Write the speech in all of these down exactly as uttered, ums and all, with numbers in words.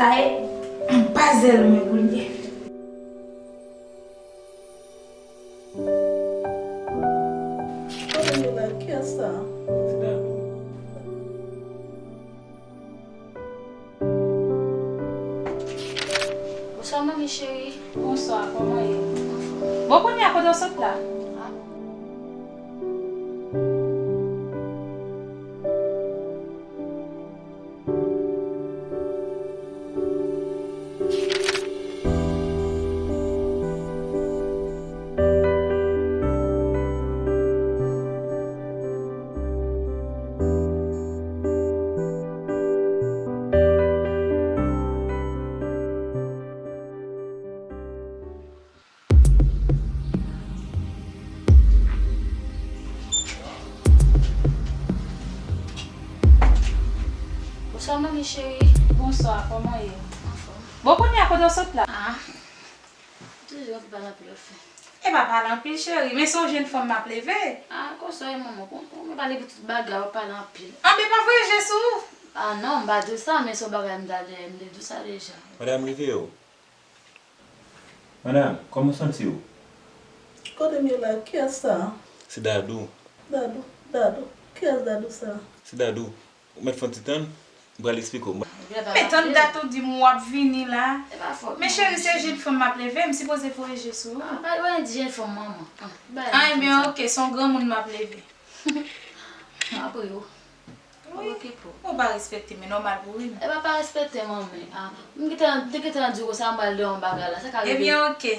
Ay, m pa zèl mwen kounye. Kote m ye la? Kiyès sa? Bonswa, manmi cheri. Bonswa, kòman ye? Bon, kounye a, kote w sot la? Ah. Bonswa, manmi cheri. Bonswa, kòman ye? Anfòm. Bon, kounye a, kote w sot la? Ah, toujou anpil pale anpil, anfen. E pa pale anpil, cheri, men se yon jèn fanm m ap leve. Ah, konsa w ye, manman, kon, kon, mwen pale pou tout bagay, w ap pale anpil. Anben, pa voye je sou ou. Ah non, m pa di w sa, men se yon bagay m ta dèyè, m te di w sa deja. Madanm, reveye w. Madanm, kòman w santi w? Kote m ye la? Kiyès sa? Se Dadou. Dadou, Dadou. Kiyès Dadou sa? Se Dadou. Ou mèt fè yon ti tann, m pral eksplike w. Men tann dat ou di m w ap vini la. Men cheri, se jèn fanm m ap leve, m sipoze voye je sou ou. Ah, pa, pa di jèn fanm, manman. Ah, ebyen, oke, se yon granmoun m ap leve. Apre yo. Wi. Ou pa respekte m, e nòmal pou ri m. E pa pa respekte manmi. Ah, m gentan, m te gentan di w konsa m pral di yon bagay la. Sa ka rive. Ebyen, oke.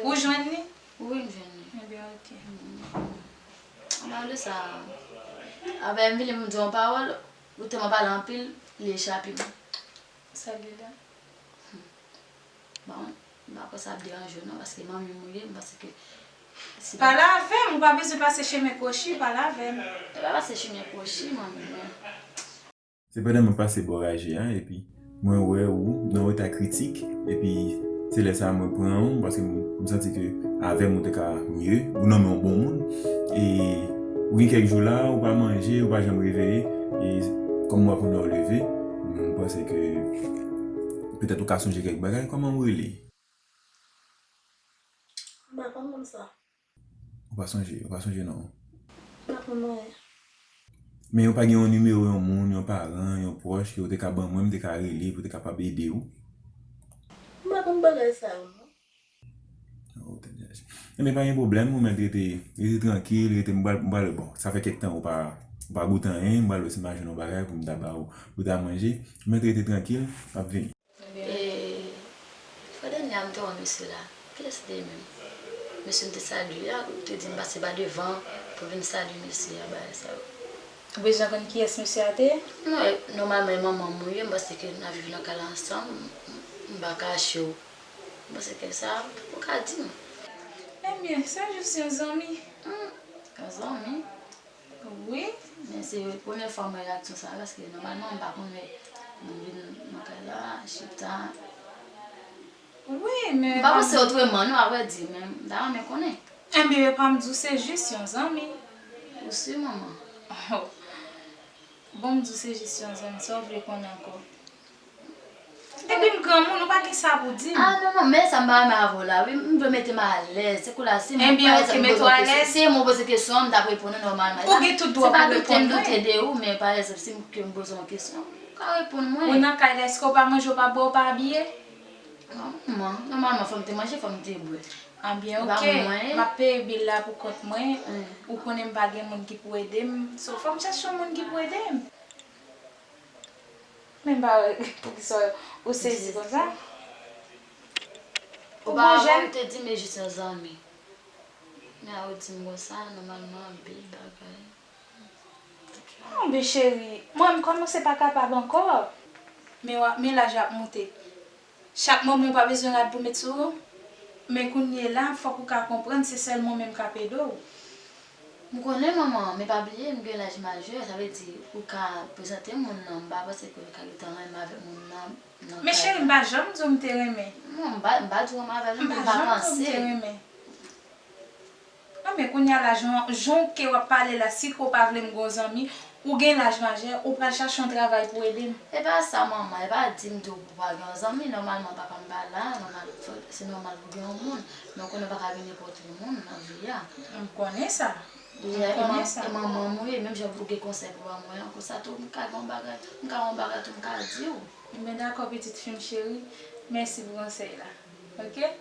Ou jwenn li? Wi, m jwenn li. Ebyen, oke. M pral di sa. Apre m vini m di yon pawòl, ou tèlman pale anpil, li echape m. Sa l ye la? Bon, m pa kwè sa ap deranje w non, paske manmi m ou ye, m panse ke si... Pale avè m, ou pa bezwen pase chemen kwochi, pale avè m. E pa pase chemen kwochi, manmi, men. Sepandan, mwen pase bò raje a, epi mwen wè ou nan yon eta kritik, epi se lè sa a mwen pran ou, paske m, m santi ke avè m ou te ka mye, ou nonmen yon bon moun, e ou gen kèk jou la, ou pa manje, ou pa janm reveye, e kòm m wè kounye a w leve, m panse ke petèt ou ka sonje kèk bagay, kòman ou rele? M pa konn moun sa. Ou pa sonje, ou pa sonje non. M pa konn anyen. Men ou pa gen yon nimewo yon moun, yon paran, yon pwòch ke ou te ka ban mwen, m te ka rele pou te kapab ede ou? M pa konn bagay sa yo non. Oh, tèt chaje. Ebyen, pa gen pwoblèm, ou mèt rete, rete trankil, rete, m pral, m pral, bon, sa fè kèk tan ou pa, ou pa goute anyen, m pral wè si m pa jwenn yon bagay pou m ta ba ou, pou ta manje. Ou mèt rete trankil, m ap vini. E, fwa dènyè a, m te wè mesye la. Kilès li te ye menm? Mesye m te salye a, ou te di m pase pa devan pou vin salye mesye a, bagay sa yo. Ou bezwen konn kiyès mesye a te ye? Non, e, nòmalman, e manman m ou ye, m panse ke n ap viv nan kay la ansanm, m, m, m pa kache w. M panse ke sa, ou ka di m. Ebyen, se jis yon zanmi. Hmm, yon zanmi? Wi. Men se premye fwa m wè reyaksyon sa a, paske nòmalman m pa konn wè moun vin nan kay la, chita. Wi, men... M pa panse otreman non, a vrè di, men m ta renmen konnen. Enben, pa m di w se jis yon zanmi. Ou si, manman? Oh. Bon, m di w se jis yon zanmi, sa w vle konnen ankò? Epi m granmoun, ou pa gen sa pou di m. Ah, non, non, men sa m pa renmen avè w la, wi. M vle mete m alèz. Se kou la, si m, pa egzanp, m poze w kesyon, si m poze kesyon an, m t ap reponn ou nòmalman. Ou gen tout dwa pou reponn mwen. Se pa doute m doute de ou, men pa egzanp, si m, ke m poze w kesyon, ou ka reponn mwen. Ou nan kay la, èske w pa manje, w pa bwè, w pa abiye? Non, manman, nòmalman, fò m te manje, fò m te bwè. Anbyen, oke, m ap peye bil la pou kont mwen. Ou konnen m pa gen moun ki pou ede m. So, fò m chèche yon moun ki pou ede m. Men m pa wè poukisa ou sezi konsa. Ou pa wè ou te di m e jis yon zanmi. Men a ou di m konsa, nòmalman, anpil bagay. Anben cheri, mwen m kòmanse pa kapab ankò. Men w ap, men laj ap moute. Chak moman ou pa bezwen rad pou met sou ou. Men kounye la, fòk ou ka konprann se sèl mwen menm k ap ede w. M konnen manman, men pa bliye m gen laj majè, sa vle di ou ka prezante moun nan, m pa panse ke ou ka gentan renmen avèk moun nan, nan kay la. Men cheri, m pa janm di w m te renmen. Non, m pa, m pa di w renmen avè l, men m pa panse. M pa janm di w m te renmen. Anben kounye a la, jan, jan ke w ap pale la, si ke w pa vle m gon zanmi, Ou gen laj majè, ou pral chache yon travay pou ede m. E pa sa, manman, e pa di m tou pou pa gen yon zanmi. Nòmalman, papa m pa la, nòmal, se nòmal pou gen yon moun. Men ou konnen w pa ka gen nenpòt ki moun nan vi a. M konnen sa. M konnen sa. E manman m, wi, menm jan ou gen konsèy pou ba mwen an, konsa tou, m ka gen yon bagay, m ka gen yon bagay tou, m ka di w. Ebyen, dakò, pitit fi m cheri. Mèsi pou konsèy la. Oke?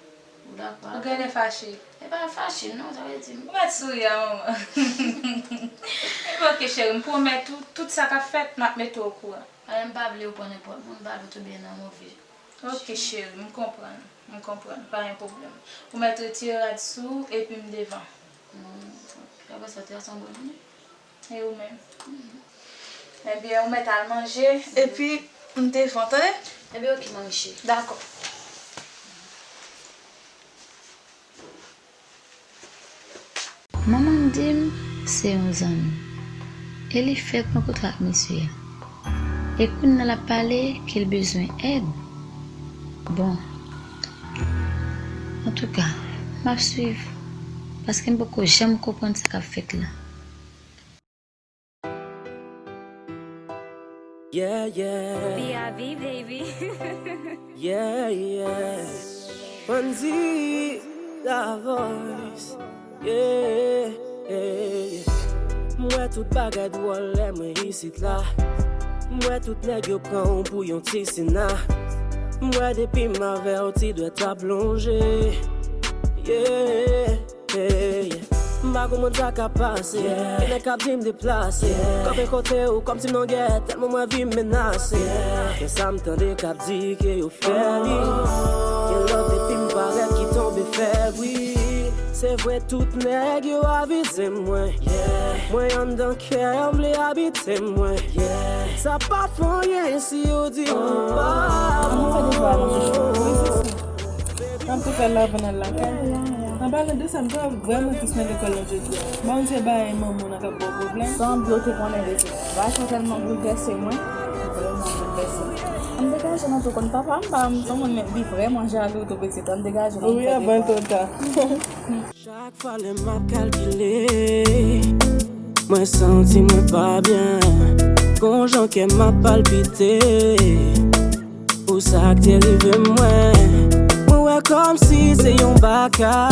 Ou dakò avè m? Ou genlè fache. E pa fache, non, sa vle di m. Ou mèt souri a, manman. Ebyen, oke, cheri, m pwomèt ou, tout sa k ap fèt, m ap mete w okouran. Alè, m pa vle ou pran nenpòt moun, m pa vle w tonbe nan move. Oke, cheri, m konprann. M konprann, pa gen pwoblèm. Ou mèt retire rad sou ou epi m devan. Hmm, apre sa, te pase yon bòn jounen. E ou menm? Ebyen, ou mèt al manje, epi m devan, tande? Ebyen, oke, manmi cheri. Dakò. Manman m di m se yon zanmi. E li fèk rankontre ak mesye a. E kounye a l ap pale ke l bezwen èd. Bon. Antouka, m ap swiv. Paske m poko janm konprann sa k ap fèt la. Yeah, yeah. B I V, baby. Yeah, yeah. Fonzie, la voice. Yeah, yeah, yeah. M wè tout bagay dwòl lè mwen isit la. M wè tout nèg yo pran w pou yon ti sina. M wè depi m avè w ti dwèt ap lonje. Yeah. Hey, m pa konprann sa k ap pase. Gen nèg k ap di m deplase. Kanpe kote ou kòmsi m nan gè, tèlman m wè vi m menase. Men sa m tande k ap di ke yo fè li. Gen lòt epi m parèt ki tonbe fèb, wi. Se vre tout nèg yo avize mwen. Mwen anndan kè m vle abite mwen. Sa p ap fè anyen si yo di m pa bon. An nou fè de vwa nan chouchou. Wi, se sa. N ap tou fè love, n al lakay. An palan de sa, m ta vrèman tris nan lekòl lan jodi a. M pa konn se bagay manman w nan k ap ba w pwoblèm. Sanble w te konnen de sa. Bagay sa tèlman boulvèse mwen. Vrèman boulvèse mwen. An m degaje nan tou konn papa m, pa m, son moun men li vrèman jalou tou pitit. An m degaje nan tou. Wi, avan l twò ta. Chak fwa lè m ap kalkile, mwen santi mwen pa byen. Gon jan kè m ap palpite. Pou sa k te rive mwen, mwen wè kòmsi se yon baka.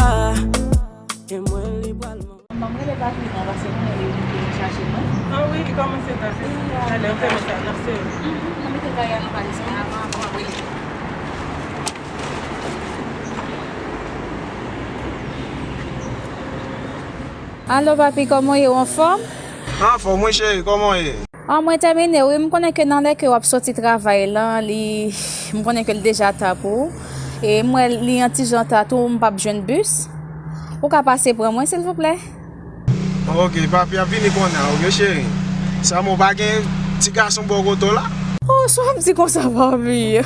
E mwen li pral man- Ban m rele papi nan, paske mwen rele li pou vin chache mwen. Ah wi, li kòmanse ta se. Talè, anfen, mwen sa, n ap sere. Mhm, mwen mete kay a nan valiz mwen avan, avan mwen rele. Alo, papi, kòman w ye? Ou anfòm? Anfòm, wi, cheri, kòman w ye? Ah, mwen tèmine, wi. M konnen ke nan lè ke w ap soti travay lan, li, m konnen ke l deja ta pou ou. E m wè li yon ti jan ta tou, m p ap jwenn bis. Ou ka pase pran mwen, silvouplè? Ok, papi ap vini kounye a, ok, cheri. Sèlman w pa gen ti gason bò kote w la? Oh, sa w ap di konsa, papi?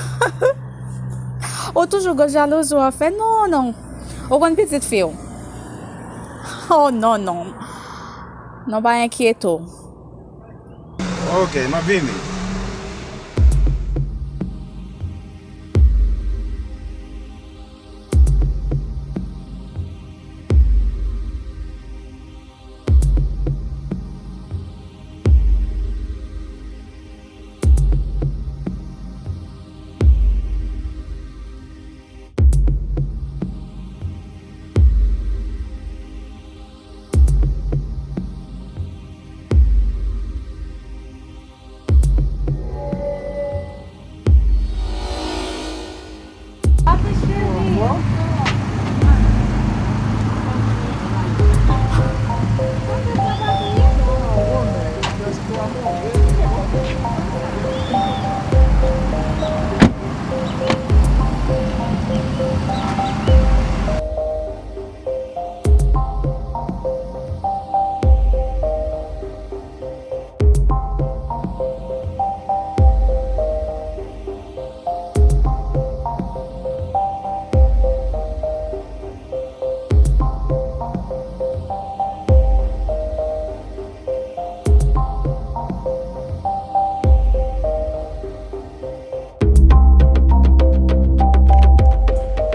Ou toujou gwo jalouzi w ap fè? Non, non. Ou konn pitit fi w? Oh, non, non. Non, pa enkyete w. Ok, m ap vini.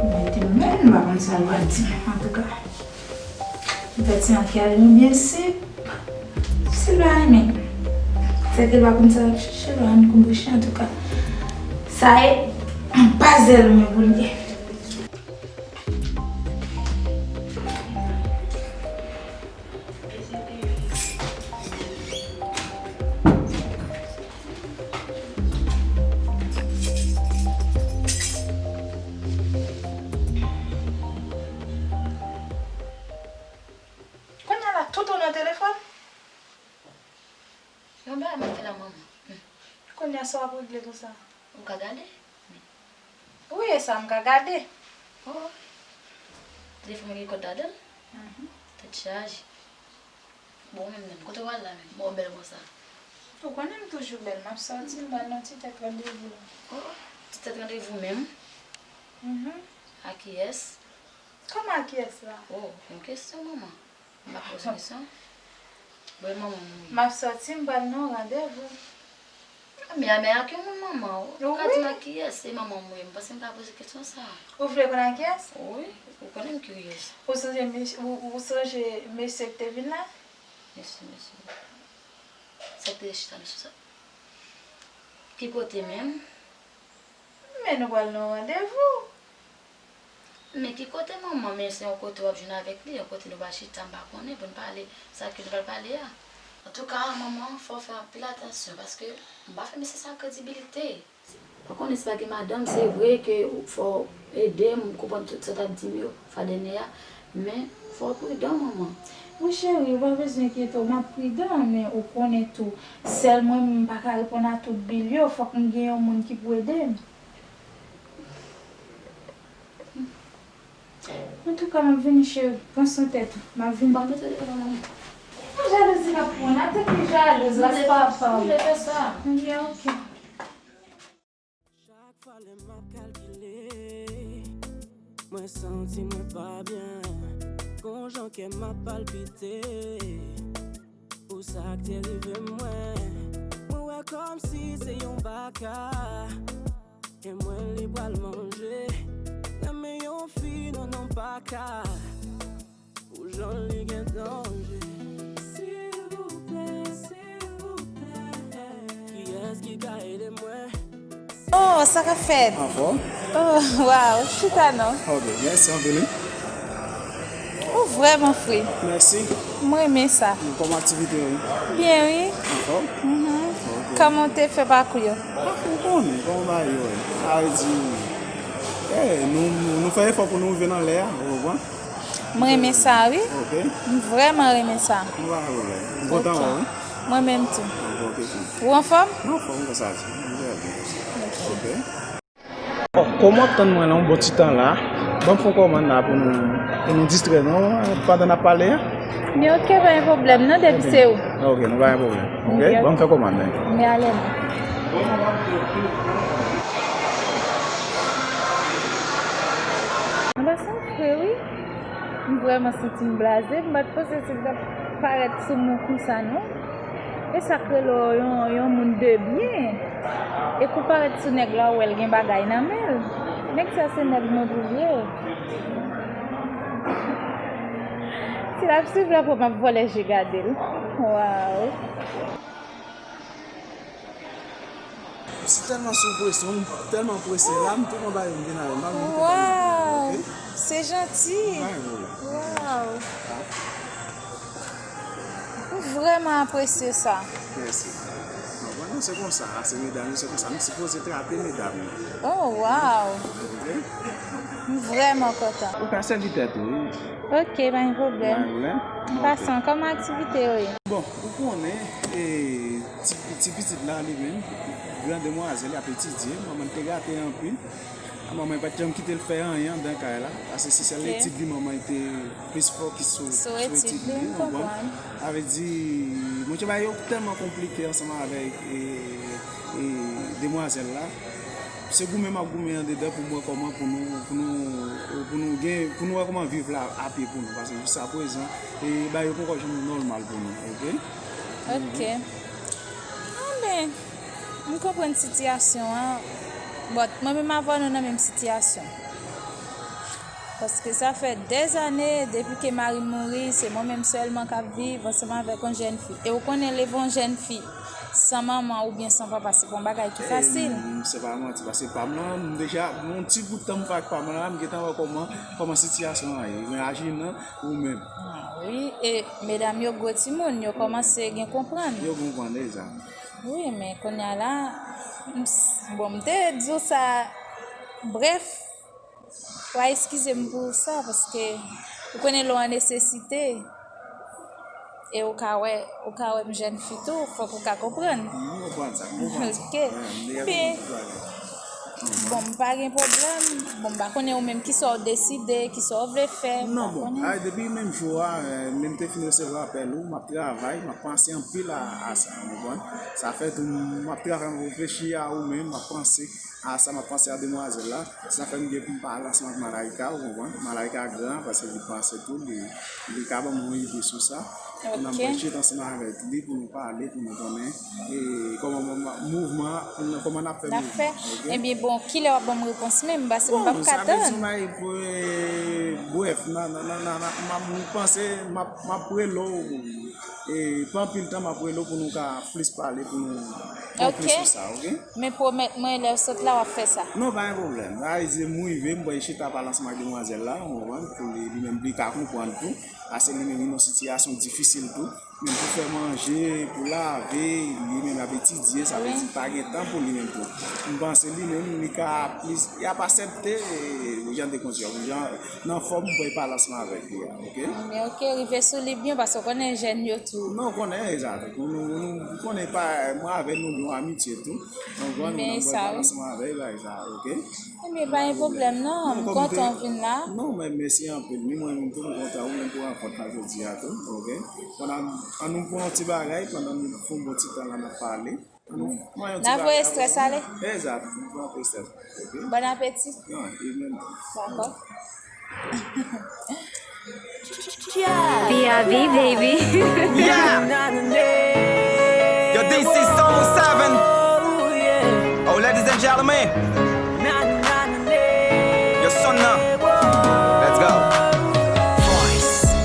Mete men, m pa konn sa l pral di, antouka. M fè ti ankyèl nou byen senp. Si l pa renmen, Nèg la pa konn sa l ap chèche, lò ann konn bouche, antouka. Sa e pa zèl mwen pou l ye. Kounye a la, tout ou nan telefòn? Yon bagay m ap fè la, manman. Hmm. Kounye a, sa w ap regle konsa? Ou ka gade? Wi, e sa m ka gade. Oh. Telefòn mwen gen kòd ladan l? Mhm. Tèt chaje. Bon, ou menm menm, kote w al la menm? Bon, w bèl konsa. Ou konnen m toujou bèl, m ap sòti, m pral nan ti tèt randevou la. Oh, ti tèt randevou menm? Mhm. A kiyès? Kòman a kiyès la? Oh, yon kesyon, manman. M pa poze kesyon. Bon, manman m wi. M ap sòti, m pral nan yon randevou. Men, men ak yon moun manman, ou ka di m ak kiyès, se manman m wi. M panse m ka poze kesyon sa. Ou vle konn ak kiyès? Wi, ou konnen m kiryez. Ou sonje mesye, ou, ou sonje mesye ki te vin la? Mesye, mesye. Sa k te chita nou sou sa? Ki kote menm? Men nou pral nan yon randevou. Men ki kote manman, men se yon kote w ap jwenn avèk li, yon kote nou pral chita, m pa konnen, pou n pale sa ke nou pral pale a. Antouka, manman, fò w fè anpil atansyon, paske m pa fè mesye sa kredibilite. Ou konnen si pa gen madanm, se vre ke fò w ede m konprann tout sa w t ap di m yo, fwa dènyè a, men fò w pridan, manman. Wi, cheri, ou pa bezwen enkyete w, m ap pridan, men ou konnen tou, sèl mwen menm, m pa ka reponn a tout bil yo, fòk m gen yon moun ki pou ede m. Antouka, m ap vini, cheri. Pran swen tèt ou. M ap vini. Bon, mete telefòn nan men. Jalouzi k ap pran w. Atake jalouz la, se pa pa w. Mwen te fè sa. Ok, ok. Chak fwa lè m ap kalkile, mwen santi mwen pa byen. Gon jan kè m ap palpite. Pou sa k te rive mwen, mwen wè kòmsi se yon baka. E mwen li pral manje nan men yon fi, non, non, pa ka. Pou jan li gen danje. Silvouplè, silvouplè. Kiyès ki ka ede mwen? Oh, sa k ap fèt? Anfòm? Oh, waw, chita non. Ok, mèsi anpil wi. Ou vrèman fre. Mèsi. M renmen sa. Kòman aktivite yo? Byen wi. Anfòm? Mhm. Ok. Kòman w te fè pakou yo? Pakou konnen, kòman bagay yo ye? Sa vle di, eh, nou, nou, nou fè efò pou nou rive nan lè a, ou konprann? M renmen sa wi. Ok. M vrèman renmen sa. Nou pa gen pwoblèm. M kontan wè w wi. Mwen menm tou. Ok, ok. Ou anfòm? M anfòm, m konsa di. M trè byen. Ok. Bon, kòm w ap tann mwen la yon bon ti tan la, ban m fè yon kòmann la pou nou, pou nou distrè nou pandan n ap pale a. Men ok, pa gen pwoblèm non, depi se ou. Ok, nou pa gen pwoblèm. Ok, ban m fè kòmann la. Men ale non. Anba sa m fre wi. M vrèman santi m blaze, m pa t panse se t ap parèt sou mwen konsa non. E sa k rele w yon, yon moun de byen. E kou parèt sou nèg la, ou wè l gen bagay nan men l. Nèg sa se nèg mwen pou vre. Si l ap swiv la, pou m ap vòlè je gade l. Waw. M si tèlman sou presyon, m tèlman prese la, m tou pran bagay m vin avè m, pa vin kite bagay m, ok? Waw, se janti. Pa gen pwoblèm. Waw. M vrèman apresye sa. Mèsi. Bon, non, se konsa, se medam yo, se konsa. Nou sipoze trate medam yo. Oh, waw. Ok? M vrèman kontan. Ou ka sèvi tèt ou, wi. Ok, pa gen pwoblèm. Pa gen pwoblèm. An pasan, kòman aktivite yo ye? Bon, ou konnen, e, ti, ti pitit la, li menm, gran demwazèl, l ap etidye. Manman l te gate anpil. Manman l pa t janm kite l fè anyen anndan kay la. Paske se sèl etid li, manman l te plis fokis sou, sou etid li, ou konprann? Sa vle di, mwen te bay yo tèlman konplike ansanm avèk, e, e, demwazèl la. Se goumen m ap goumen andedan pou m wè kòman pou nou, pou nou, pou nou gen, pou nou wè kòman viv la a pye pou nou. Paske jiskaprezan, e, bagay yo poko janm nòmal pou nou, ok? Ok. Anben, m konprann sitiyasyon an. But, mwen menm avè w, nou nan menm sitiyasyon. Paske sa fè dèzane depi ke mari m mouri, se mwen menm sèlman k ap viv ansanm avèk yon jèn fi. E ou konnen leve yon jèn fi san manman oubyen san papa, se pa yon bagay ki fasil. Eh, m, se pa manti, paske pa m lan, m deja, yon ti bout tan m fè ak pa m lan, m gentan wè kòman, kòman sitiyasyon an ye. Imajine ou menm. Ah, wi, e medam yo gwo timoun, yo kòmanse gen konprann. Yo konprann, egzak. Wi, men kounye a la, m s-, bon, m te di w sa, brèf, w a eskize m pou sa, paske ou konnen lè w an nesesite, e ou ka wè, ou ka wè m jèn fi tou, fòk ou ka konprann. M konprann sa, m konprann sa. Ok. Wi, m deja konprann tout bagay. Bon, m pa gen pwoblèm. Bon, m pa konnen ou menm kisa w deside, kisa w vle fè, m pa konnen. Non, bon, a, depi menm jou a, eh, menm te fin resevwa apèl ou, m ap travay, m ap panse anpil a, a sa, w konprann? Sa fè tou, m ap travay, m ap reflechi a ou menm, m ap panse a sa, m ap panse a demwazèl la. Sa fè m gen pou m pale ansanm ak Malaïka, w konprann? Malaïka gran, paske li panse tou, li, li ka ban m yon ide sou sa. Pou n ap mwen chita ansanm avèk li, pou nou pale, pou nou konnen, e, kòman mouvman, kòman n ap fè mouvman, ok? Ebyen, bon, kilè w ap ban m repons menm? Paske m p ap ka tann. Bon, sa vle di, m a, e, brèf, nan, nan, m ap, m panse, m ap, m ap rele w, e, pa anpil tan, m ap rele w pou nou ka plis pale, pou nou pran plis sou sa, ok? Men pwomèt mwen, lè w sot la, w ap fè sa. Non, pa gen pwoblèm. Sa vle di, m rive, m pral chita pale ansanm ak demwazèl la, w konprann, pou li, li menm, li ka konprann tou. Paske li menm, li nan sitiyasyon difisil tou. Menm pou fè manje, pou lave, li menm ap etidye, sa vle di pa gen tan pou li menm tou. M panse li menm, li ka plis, li ap aksepte, e, jan de kondisyon, jan, nan fòm pou pale ansanm avèk li a, ok? Men ok, rive sou li byen, paske w konnen jèn yo tou. Non, w konnen, egzat. Nou, nou, nou konnen pa, mwen avè nou, nou amitye tou. Donk, nou, nou pral pale ansanm avèk li, bagay sa, ok? Ebyen, pa gen pwoblèm, non. M kontan w vin la. Non, men mèsi anpil. Ni mwen menm tou, m kontan ou menm pou rankont la jodi a tou, ok? Pandan, ann nou pran yon ti bagay, pandan nou fè yon bon ti tan la, n ap pale. Ann nou pran yon ti bagay. N a voye estrès ale. Egzat, nou pran estrès, ok? Bon apeti. Non, e menm. Dakò. P I V, baby. Yeah. Yo, D C Soul seven. Oh, ladies and gentlemen. Yo, son nan. Let's go.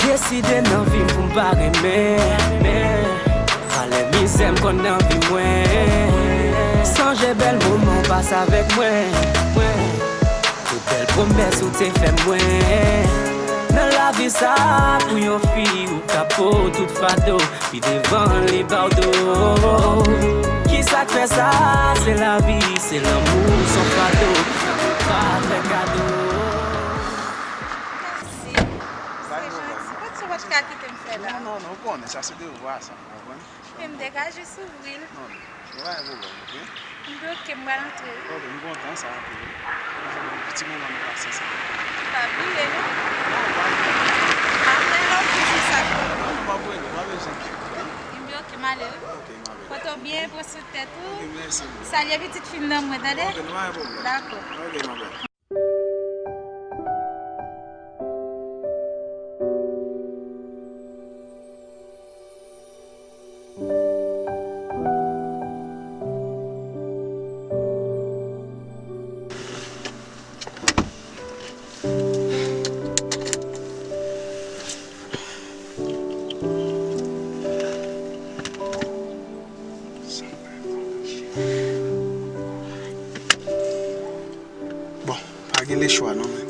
Deside nan vi m pou m pa renmen. Valè mizè m konn nan vi mwen. Sonje bèl moman w pase avèk mwen. Tout bèl pwomès ou te fè mwen. Nan lavi sa, pou yon fi ou ka po tout fado, pi devan li ba w do. Kisa k fè sa? Se lavi, se lanmou, s on fado. Lanmou pa fè kado. Mèsi. Se janti. Kot sa w pa t ka kite m fè la? Non, non, non, ou konnen, sa se devwa, sa, ou konprann? Men m degaje sou vril. Non, non. Yo pa gen pwoblèm, ok? M bloke, m pral antre wi. Ok, m kontan sa anpil wi. Mwen jwenn yon ti moman nou pase ansanm. Pa bliye non. Non, pa bliye. Apre lè w fin di sa tou. Non, non, m ap rele, pa bezwen enkyete, ok? M bloke, m ale wi. Ok, m ale. Pote w byen, pran swen tèt ou. Ok, mèsi. Salye pitit fi m nan mwen, tande? Ok, nou pa gen pwoblèm. Dakò. Ok, my bad. Bon, pa gen lechwa non, men.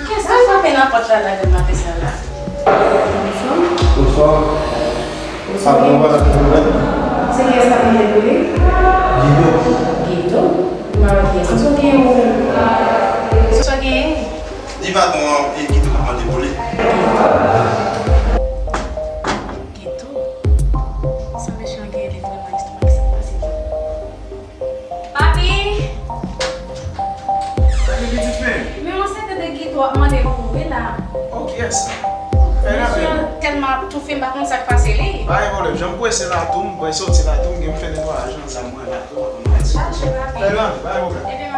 Kiyès k ap frape nan pòt la, nan gran maten sa la? Bonswa. Bonswa. Bonswa. Patwon pa la toujou la? Se kiyès k ap mande pou li? Guido. Guido? Ou pa wè kiyès? Sa w genyen ou menm? Sa w genyen? Di patwon an, e, Guido k ap mande pou li. Guido? Sa mechan genyen li vrèman, istwa ki sa k pase. Papi! Papi, pitit fi m. Men yon sèten de Guido ap mande pou ou wi la, Konn sa k pase li. Pa gen pwoblèm, jan m prese la tou, m pral soti la tou, m gen m fè netwayaj nan zam mwen la tou. Fè gran, pa gen pwoblèm.